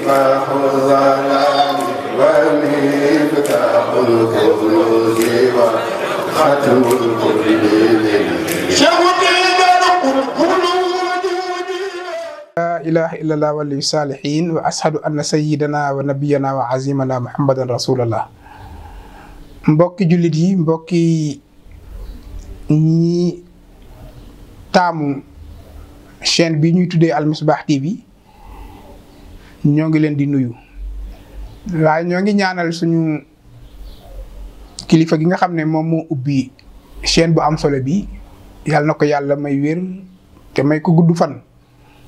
مصباح الظلام ومفتاح الكنوز وختم الكل لا إله إلا الله ولي الصالحين وأشهد أن سيدنا ونبينا وعظيمنا محمد رسول الله. mbokki jullit yi mbokki ñi taamu chaîne bi ñuy tuddee Al Misbah TV ñoo ngi leen di nuyu waaye ñoo ngi ñaanal suñu kilifa gi nga xam ne moom moo ubbi chaîne bu am solo bi yàlla na ko yàlla may wér te may ko gudd fan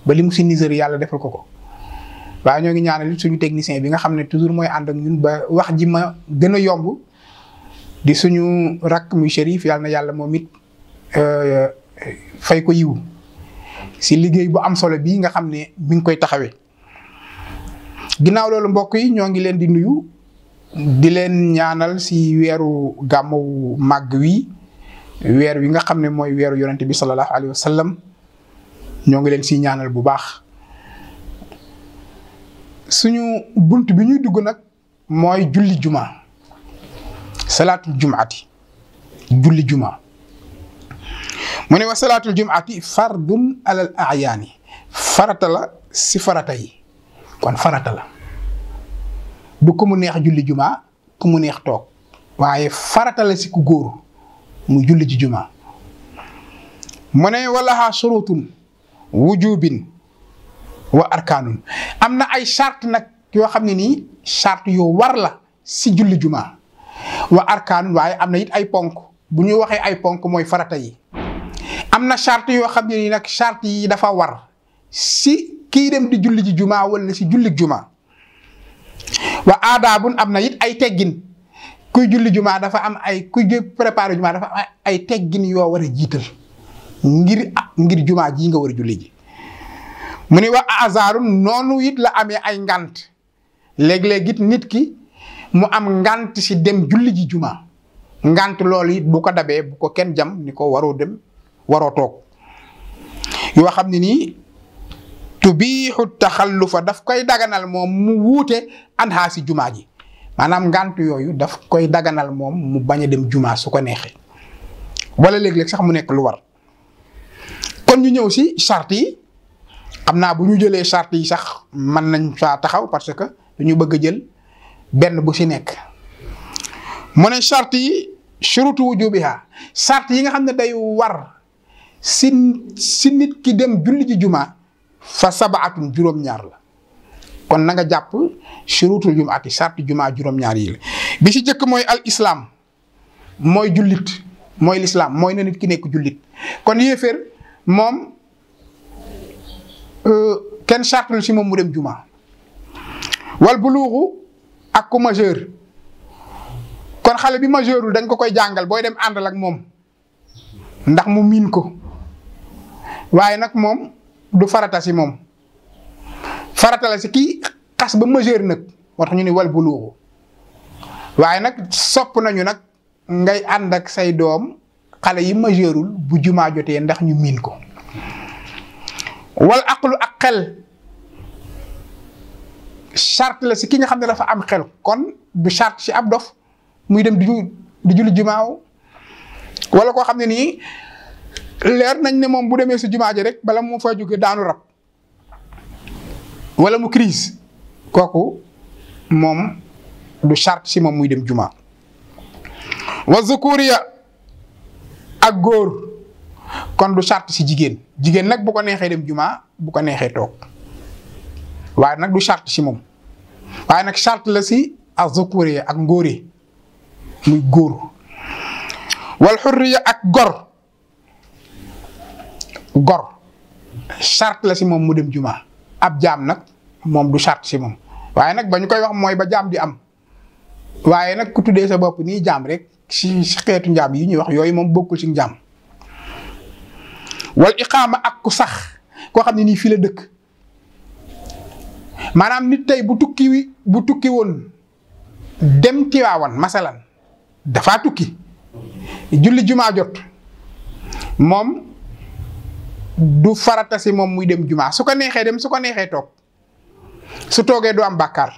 ba li mu si niseur yàlla defal ko ko waaye ñoo ngi ñaanal suñu technicien bi nga xam ne toujours mooy ànd ak ñun ba wax ji ma gën a yomb di suñu rakk muy Chérif yàlla na yàlla moom it fay ko yiw si liggéey bu am solo bii nga xam ne mi ngi koy taxawee. ginnaaw loolu mbokk yi ñoo ngi leen di nuyu di leen ñaanal si weeru gàmmu màgg wi weer wi nga xam ne mooy weeru yonente bi sallallahu alayhi wa sallam ñoo ngi leen si ñaanal bu baax. suñu bunt bi ñuy dugg nag mooy julli juma salaatul jumaati julli juma mu ne wa salaatul jumaati fardun alal ayaani farata la si farata yi kon farata la du ku mu neex julli juma ku mu neex toog waaye farata la si ku góor mu julli ci juma mu ne walaha surutun wujubin wa arkaanun am na ay charte nag yoo xam ne nii charte yoo war la si julli juma wa arkaanun waaye am na it ay ponk bu ñu waxee ay ponk mooy farata yi am na charte yoo xam ne nii nag charte yi dafa war si kii dem di julli ji juma wala si julli juma wa aadaabun am na it ay teggin kuy julli juma dafa am ay kuy préparer juma dafa am ay teggin yoo war a jiital ngir juma ji nga war a julli ji mu ne wa azarun noonu it la amee ay ngant léeg-léeg it nit ki mu am ngant si dem julli ji juma ngant loolu it bu ko dabee bu ko kenn jam ni ko waroo dem waroo toog yoo xam ne nii tubiixu taxallufa daf koy daganal moom mu wuute anhaa si juma ji maanaam ngant yooyu daf koy daganal moom mu bañ a dem juma su ko neexee wala léeg-léeg sax mu nekk lu war. kon ñu ñëw si charte yi xam naa bu ñu jëlee charte yi sax mën nañ faa taxaw parce que dañu bëgg a jël benn bu si nekk mu ne charte yi shurutu wujubiha charte yi nga xam ne day war si nit ki dem julli ji juma fa sabaatun juróom-ñaar la kon na nga jàpp shurutul jumaati charte juma juróom-ñaar yi la bi si jëkk mooy al islam mooy jullit mooy l'islam mooy na nit ki nekk jullit kon yéeféer moom kenn charte lu si moom mu dem juma wal buluuxu ak ku majeur kon xale bi majeurul dañ ko koy jàngal booy dem àndal ak moom ndax mu miin ko waaye nag moom du farata si moom farata la si kii xas ba majeur nag moo tax ñu ni wal buluuxu waaye nag sopp nañu nag ngay ànd ak say doom xale yi majeurul bu jumaa jotee ndax ñu miin ko wal aqlu ak xel charte la si ki nga xam ne dafa am xel kon du charte si ab dof muy dem di julli jumaaw wala koo xam ne nii leer nañ ne moom bu demee si jumaa ji rek bala mu fa jóge daanu rab wala mu crise kooku moom du charte si moom muy dem jumaa wa zukuriya ak góor kon du charte si jigéen jigéen nag bu ko neexee dem jumaa bu ko neexee toog waaye nag du charte si moom waaye nag charte la si az-zukuriya ak ngóore muy góor wal xurriya ak gor charte la si moom mu dem juma ab jaam nag moom du charte si moom waaye nag ba ñu koy wax mooy ba jaam di am waaye nag ku tuddee sa bopp nii jaam rek si xeetu njaam yi ñuy wax yooyu moom bokkul si njaam wal iqaama ak ku sax koo xam ne nii fii la dëkk maanaam nit tey bu tukki woon dem Tiwaawan masalan dafaa tukki julli jumaa jot moom du farata si moom muy dem jumaa su ko neexee dem su ko neexee toog su toogee du am bàkkaar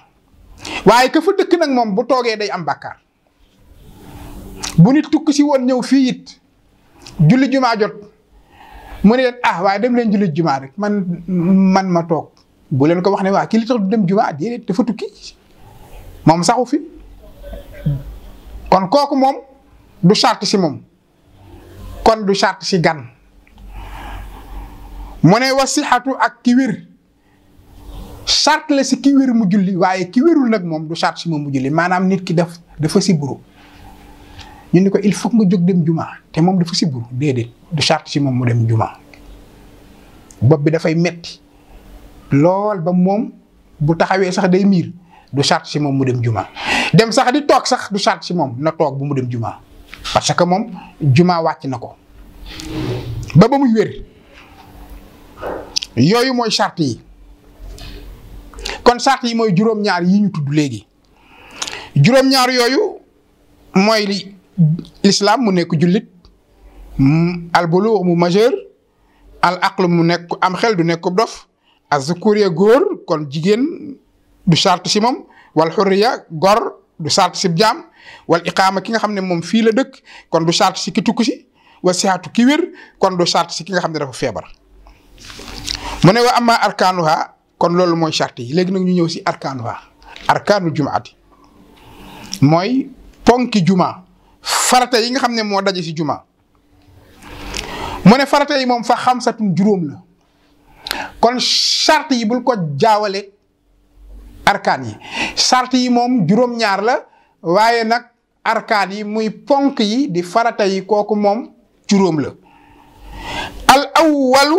waaye ka fa dëkk nag moom bu toogee day am bàkkaar bu nit tukki si woon ñëw fii it julli jumaa jot mu ne leen waaye dem leen julli jumaa rek man ma toog bu leen ko wax ne waa kii li tax du dem jumaa déedéet dafa tukki moom saxu fi kon kooku moom du charte si moom kon du charte si gan mu ne wasixatu ak ki wér charte la si ki wér mu julli waaye ki wérul nag moom du charte si moom mu julli maanaam nit ki dafa siburu ñu ni ko il faut nga jóg dem juma te moom dafa siburu déedéet du charte si moom mu dem juma bopp bi dafay metti lool ba moom bu taxawee sax day miir du charte si moom mu dem juma dem sax di toog sax du charte si moom na toog bu mu dem juma parce que moom juma wàcc na ko ba muy wér yooyu mooy charte yi kon charte yi mooy juróom-ñaar yi ñu tudd léegi juróom-ñaar yooyu mooy l'islam mu nekk jullit al bulugh mu majeur al aql mu nekk am xel du nekk dof az-zukuriya góor kon jigéen du charte si moom wal hurriya gor du charte si jaam wal iqaama ki nga xam ne moom fii la dëkk kon du charte si ki tukki si wa sihatu ki wér kon du charte si ki nga xam ne dafa feebar mu ne wa amma arkaanuha kon loolu mooy charte yi léegi nag ñu ñëw si arkaanuha arkaanu jumaati mooy ponki juma farata yi nga xam ne moo daje si juma mu ne farata yi moom fa xamsatun juróom la kon charte yi bul ko jaawale arkaan yi charte yi moom juróom-ñaar la waaye nag arkaan yi muy ponk yi di farata yi kooku moom juróom la al awwalu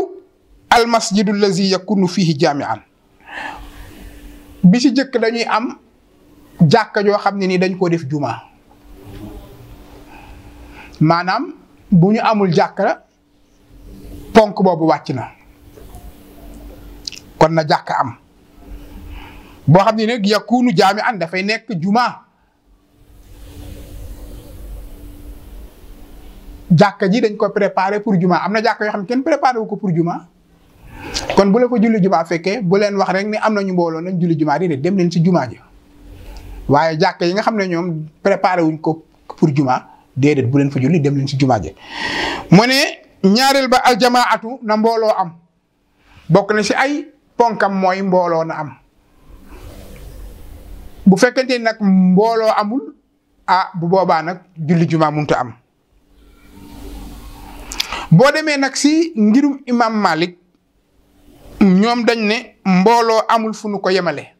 al masjidu allazi yakunu fihi jaami'an bi si jëkk dañuy am jàkka joo xam ne ni dañ ko def juma maanaam bu ñu amul jàkka ponk boobu wàcc na kon na jàkka am boo xam ne nag yakunu jaami'an dafay nekk juma jàkka ji dañ ko préparé pour juma am na jàkka yoo xam ne kenn préparé wu ko pour juma kon bu la ko julli juma fekkee bu leen wax rek ni am nañu mbooloo nañ julli juma di dem leen si juma ji waaye jàkka yi nga xam ne ñoom préparé wuñ ko pour juma déedéet bu leen fa julli dem leen si juma ji mu ne ñaareel ba aljamaatu na mbooloo am bokk na si ay ponkam mooy mbooloo na am bu fekkente nag mbooloo amul bu boobaa nag julli juma mënut a am boo demee nag si ngirum imam Malik ñoom dañ ne mbooloo amul fu nu ko yemale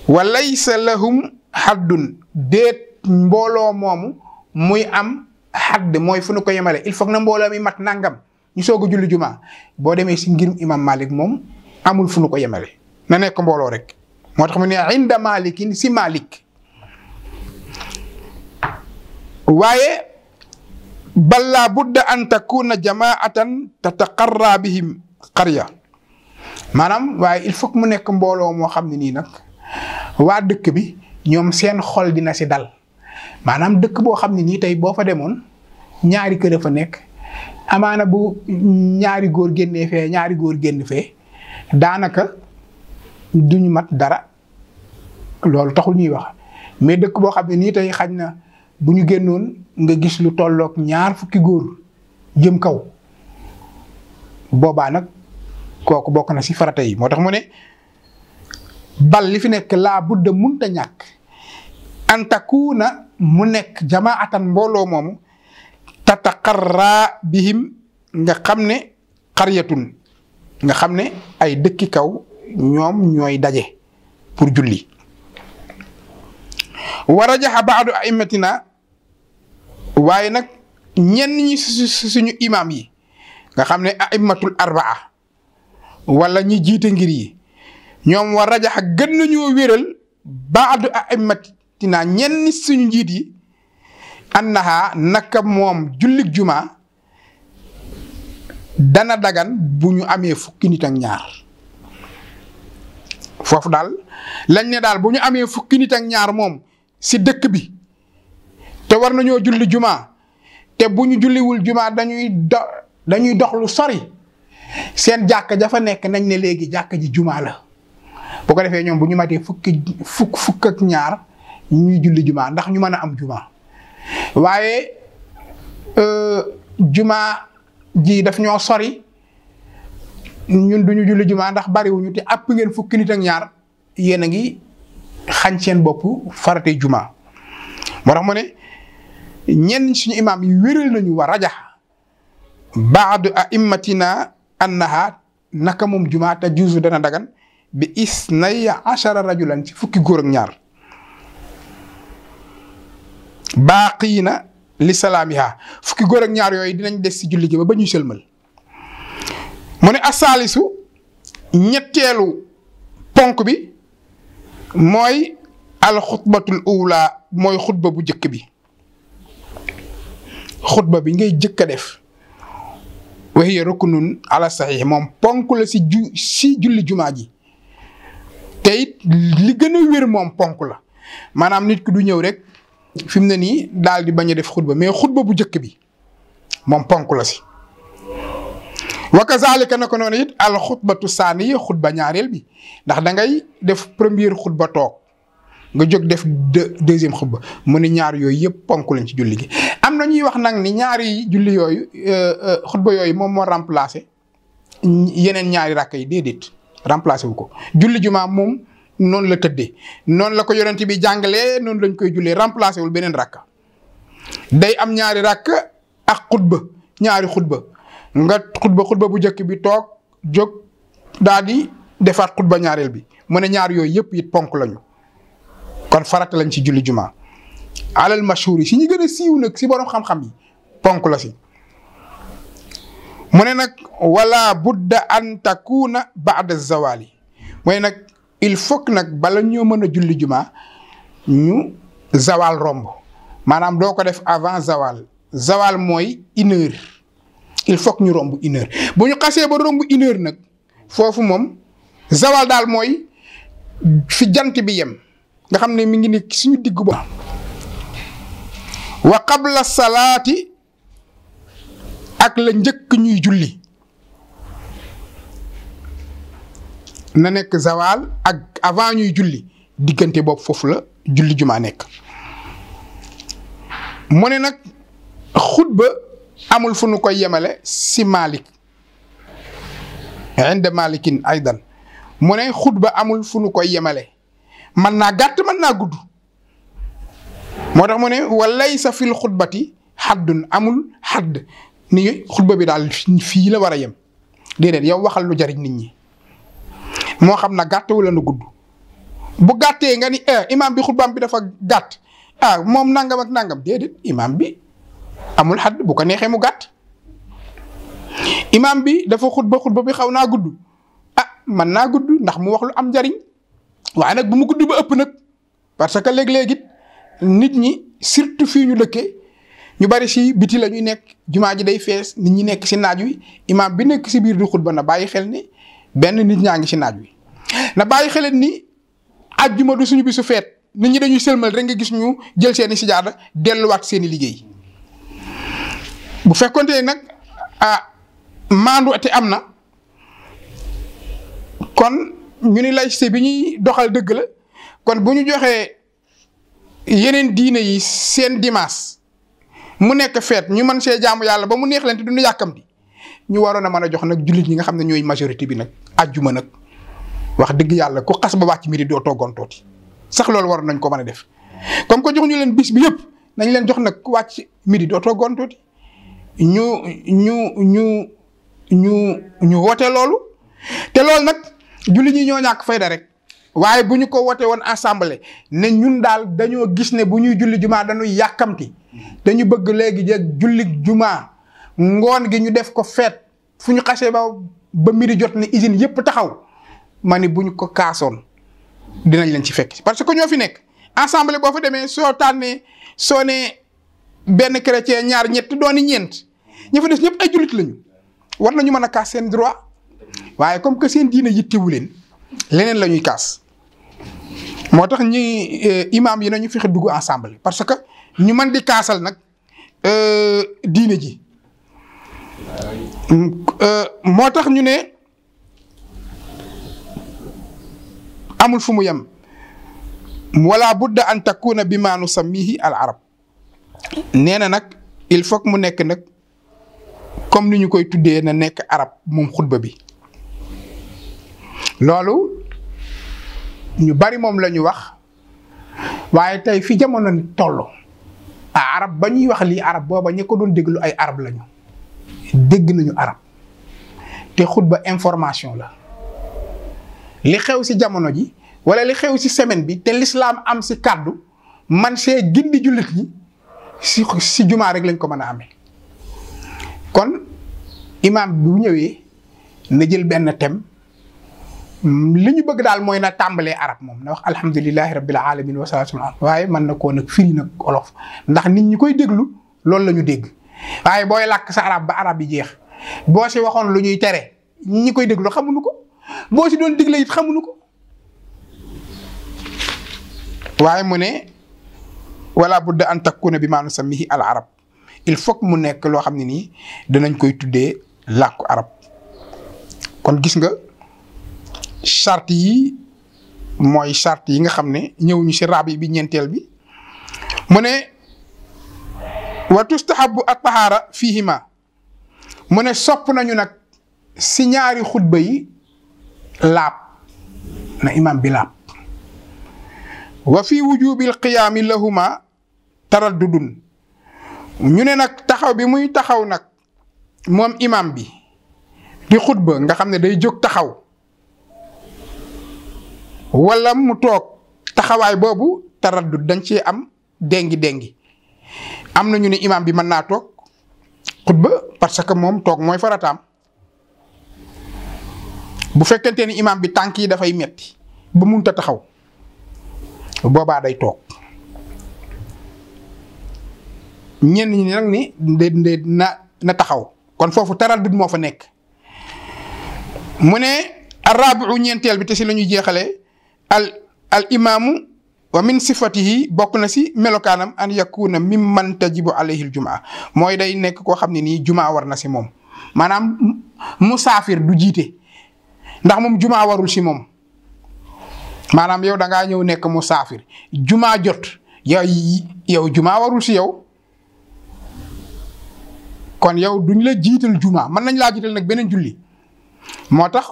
wa laysa lahum haddun déet mbooloo moomu muy am hadd mooy fu nu ko yemale il faut na mbooloo mi mat nangam ñu soog a julli juma boo demee si ngirum imam Malik moom amul fu nu ko yemale na nekk mbooloo rek moo tax mu ne inda malikin si Malik waaye bal laa budda an takuna jamaatan tataqarra bihim qarya maanaam waaye il faut que mu nekk mbooloo moo xam ne nii nag waa dëkk bi ñoom seen xol dina si dal maanaam dëkk boo xam ne nii tey boo fa demoon ñaari kër a fa nekk amaana bu ñaari góor génnee fee ñaari góor génn fee daanaka duñu mat dara loolu taxul ñuy wax mais dëkk boo xam ne nii tey xaj na bu ñu génnoon nga gis lu tollook 20 góor jëm kaw boobaa nag kooku bokk na si farata yi moo tax mu ne bal li fi nekk laa budda munta ñàkk antakuuna mu nekk jamaatan mbooloo moomu tataqarra bihim nga xam ne qaryatun nga xam ne ay dëkki kaw ñoom ñooy daje pour julli wa rajaxa baadu aimatina waaye nag ñenn ñi suñu imam yi nga xam ne aimatul arbaa wala ñi jiite ngir yi ñoom wa rajaxa gën nañoo wéral baadu aimatina ñenn suñu njiit yi annaha naka moom jullik juma dana dagan bu ñu amee 10 nit ak ñaar foofu daal lañ ne daal bu ñu amee 10 nit ak ñaar moom si dëkk bi te war nañoo julli juma te bu ñu julliwul juma dañuy dox lu sori seen jàkka jafa nekk nañ ne léegi jàkka ji juma la bu ko defee ñoom bu ñu matee fukk ak ñaar ñuy julli juma ndax ñu mën a am juma waaye juma ji daf ñoo sori ñun duñu julli juma ndax bariwuñu te àpp ngeen fukki nit ak ñaar yéen a ngi xañ seen bopp farate juma moo tax mu ne ñenn suñu imaam yi wéral nañu wa rajax baadu aimmatina annaha naka moom juma te juusu dana dagan bi isnay achara rajulan ci fukki góor ak ñaar baaqiina li salaamiha fukki góor ak ñaar yooyu dinañ des ci julli gi ba ñuy sëlmal mu ne asaalisu ñetteelu ponk bi mooy alxutbatul ula mooy xutba bu njëkk bi xutba bi ngay jëkk a def wa hiya ruknun ala saxiix moom ponk la si julli jumaa ji te it li gën a wér moom ponk la maanaam nit ki du ñëw rek fi mu ne nii daal di bañ a def xutba mais xutba bu njëkk bi moom ponk la si wa kazalika na ko noonu it al xutbatu saaniya xutba ñaareel bi ndax da ngay def première xutba toog nga jóg def deuxième xutba mu ne ñaar yooyu yëpp ponk lañ ci julli gi am na ñuy wax nag ni ñaari julli yooyu xutba yooyu moom moo remplacé yeneen ñaari rakk yi déedéet remplacé wu ko julli jumaa moom noonu la tëddee noonu la ko yonent bi jàngalee noonu lañ koy jullee remplacé wul beneen rakk day am ñaari rakk ak xutba ñaari xutba nga xutba bu njëkk bi toog jóg daal di defaat xutba ñaareel bi mu ne ñaar yooyu yëpp it ponk lañu kon farata lañ ci julli juma alal mashhur yi si ñu gën a siiw nag si borom xam-xam yi ponk la si mu ne nag wala budda an takuna ba'da zawali mooy nag il faut que nag bala ñoo mën a julli juma ñu zawal romb maanaam doo ko def avant zawal mooy 1 heure il faut que ñu romb 1 heure bu ñu xasee ba romb 1 heure nag foofu moom zawal daal mooy fi jant bi yem nga xam ne mi ngi nekk suñu digg ba wa qabla salaati ak la njëkk ñuy julli na nekk zawal ak avant ñuy julli diggante boobu foofu la julli jumaa nekk mu ne nag xutba amul fu nu koy yemale si Malik inda Malikin aydan mu ne xutba amul fu nu koy yemale man naa gàtt man naa gudd moo tax mu ne walaysa fil xutbati xaddun amul xadd ni xutba bi daal fii la war a yem déedéet yow waxal lu jariñ nit ñi moo xam na gàtt wala na gudd bu gàttee nga ni imam bi xutbaam bi dafa gàtt moom nangam ak nangam déedéet imam bi amul xadd bu ko neexee mu gàtt imam bi dafa xutba bi xaw naa gudd man naa gudd ndax mu wax lu am njariñ waaye nag bu mu gudd ba ëpp nag parce que léeg-léeg it nit ñi surtout fii ñu dëkkee ñu bari si biti la ñuy nekk jumaa ji day fees nit ñi nekk si naaj wi imam bi nekk si biir di xutba na bàyyi xel ni benn nit ñaa ngi si naaj wi na bàyyi xel ni àjjuma du suñu bisu feet nit ñi dañuy sëlmal rek nga gis ñu jël seeni sijaada delluwaat seeni liggéey bu fekkonte nag maandu te am na kon ñu ni laïcité bi ñuy doxal dëgg la kon bu ñu joxee yeneen diine yi seen dimanche mu nekk feet ñu mën see jaamu yàlla ba mu neex leen te duñu yàkkamti ñu waroon a mën a jox nag jullit ñi nga xam ne ñooy majorité bi nag àjjuma nag wax dëgg yàlla ku xas ba wàcc midi doo toggantooti sax loolu waroon nañ ko mën a def comme que jox ñu leen bis bi yëpp nañ leen jox nag ku wàcc midi doo toggantooti ñu wote loolu te loolu nag jullit ñi ñoo ñàkk fayda rek waaye bu ñu ko wote woon assemblée ne ñun daal dañoo gis ne bu ñuy julli jumaa dañuy yàkkamti dañu bëgg léegi jeg julli jumaa ngoon gi ñu def ko feet fu ñu xasee ba midi jot ne usine yëpp taxaw ma ni bu ñu ko kaasoon dinañ leen ci fekk parce que ñoo fi nekk assemblée boo fa demee soo ne benn chrétien ñaar ñett dooni ñeent ñi fa des ñëpp ay jullit lañu war nañu mën a kaas seen droit waaye comme que seen diine yittewu leen leneen la ñuy kaas moo tax ñi imam yi nañu fexe dugg ensemble parce que ñu mën di kaasal nag diine ji moo tax ñu ne amul fu mu yem wala budda an takuna bima nusammihi al arab nee na nag il faut mu nekk nag comme ni ñu koy tuddee na nekk arab moom xutba bi loolu ñu bari moom la ñu wax waaye tey fi jamono toll arab ba ñuy wax lii arab booba ñi ko doon déglu ay arab lañu dégg nañu arab te xutba information la li xew ci jamono ji wala li xew ci semaine bi te l'islam am ci kàddu man see gindi jullit ñi ci jumaa rek lañ ko mën a amee kon imaam bi bu ñëwee na jël benn thème li ñu bëgg daal mooy na tàmbalee arab moom na wax alhamdulillahi rabbil alamin wa salaatu waaye mën na koo nag firi nag olof ndax nit ñi koy déglu loolu la ñu dégg waaye booy làkk sa arab ba arab bi jeex boo si waxoon lu ñuy tere ñi koy déglu xamuñu ko boo si doon digle it xamuñu ko waaye mu ne wala budda an takuna bi maa nusammihi al arab il faut mu nekk loo xam ne nii danañ koy tuddee làkku arab kon gis nga charte yi mooy charte yi nga xam ne ñëw ñu si rabi bi ñeenteel bi mu ne wa tustahabu at-tahara fihima mu ne sopp nañu nag si ñaari xutba yi laab na imam bi laab wa fi wujubil qiyaami lahuma taraddudun ñu ne nag taxaw bi muy taxaw nag moom imam bi di xutba nga xam ne day jóg taxaw wala mu toog taxawaay boobu taraddud dañ ci am déngi am na ñu ne imam bi mën naa toog xutba parce que moom toog mooy farataam bu fekkente ni imam bi tànk yi dafay metti ba munta taxaw boobaa day toog ñenn ñi nag ni na taxaw kon foofu taraddud moo fa nekk mu ne arrabiu ñeenteel bi te si la ñuy jeexale al imaamu wa min sifatihi bokk na si melokaanam an yakuna mimman tajibu alayhi al jumaa mooy day nekk koo xam ne nii jumaa war na si moom maanaam musaafir du jiite ndax moom jumaa warul si moom maanaam yow da ngaa ñëw nekk musaafir jumaa jot yow jumaa warul si yow kon yow duñ la jiital jumaa mën nañ laa jiital nag beneen julli moo tax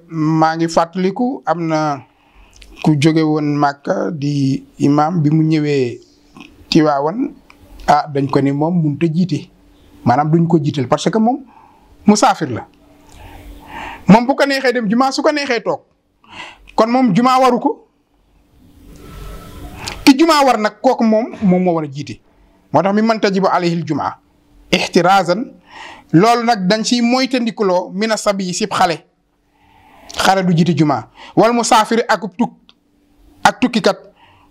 maa ngi fàttaliku am na ku jóge woon Màkka di imam bi mu ñëwee Tiwaawan dañ ko ni moom mënut a jiite maanaam duñ ko jiital parce que moom musaafir la moom bu ko neexee dem jumaa su ko neexee toog kon moom jumaa waru ko ki jumaa war nag kooku moom moo war a jiite moo tax mi man tajibu alayhi jumaa ihtirazan loolu nag dañ ciy moytandikuloo mina sabi sib xale du jiite jumaa wal musaafiri ak tukkikat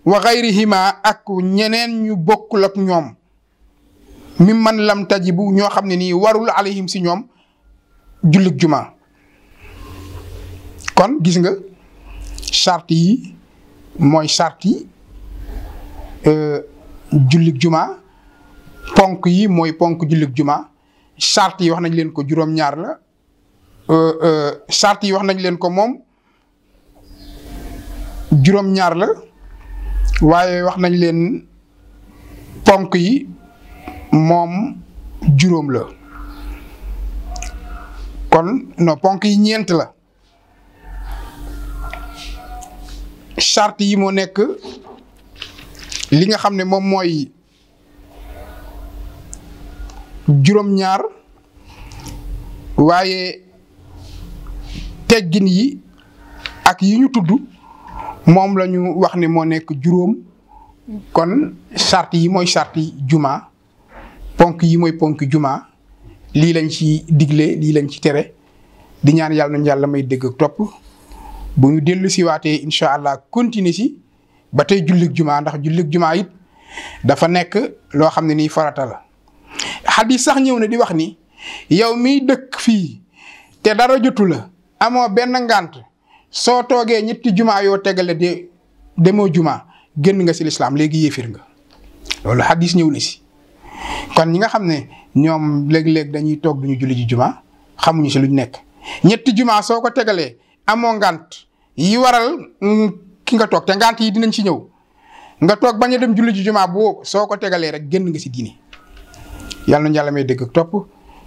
wa gayrihima ak ñeneen ñu bokkul ak ñoom mi man lam tajibu ñoo xam ne nii warul alayhim si ñoom jullik jumaa kon gis nga charte yi mooy charte yi jullik jumaa ponk yi mooy ponk jullik jumaa charte yi wax nañ leen ko juróom-ñaar la charte yi wax nañ leen ko moom juróom-ñaar la waaye wax nañ leen ponk yi moom juróom la kon non ponk yi ñeent la charte yi moo nekk li nga xam ne moom mooy juróom-ñaar waaye teggin yi ak yi ñu tudd moom la ñu wax ni moo nekk juróom kon charte yi mooy charte yi jumaa ponk yi mooy ponk jumaa lii lañ ci digle lii lañ ci tere di ñaan yàlla nañu yàlla may dégg ak topp bu ñu dellu si waatee incha allah continuer si ba tey jullik jumaa ndax jullik jumaa it dafa nekk loo xam ne nii farata la xadis sax ñëw na di wax ni yow miy dëkk fii te dara jotu la amoo benn ngànt soo toogee ñetti jumaa yoo tegale demoo jumaa génn nga si lislaam léegi yéefir nga loolu xadis ñëw na si kon ñi nga xam ne ñoom léeg-léeg dañuy toog duñu julli ji jumaa xamuñu si luñ nekk ñetti jumaa soo ko tegalee amoo ngànt yi waral ki nga toog te ngant yi dinañ ci ñëw nga toog bañ a dem julli ji jumaa boo soo ko tegalee rek génn nga si diine yàlla nañu yàlla may dégg ak topp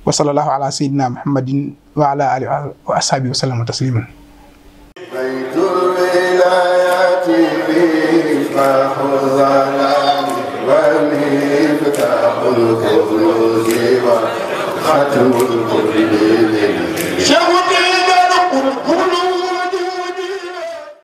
wa sallallahu ala sayyidina muhammadin wa ala alihi wa ashabihi wa sallama tasliman baytul wilayati miftahu zalami wa miftahul kunuzi wa khatmul qulubi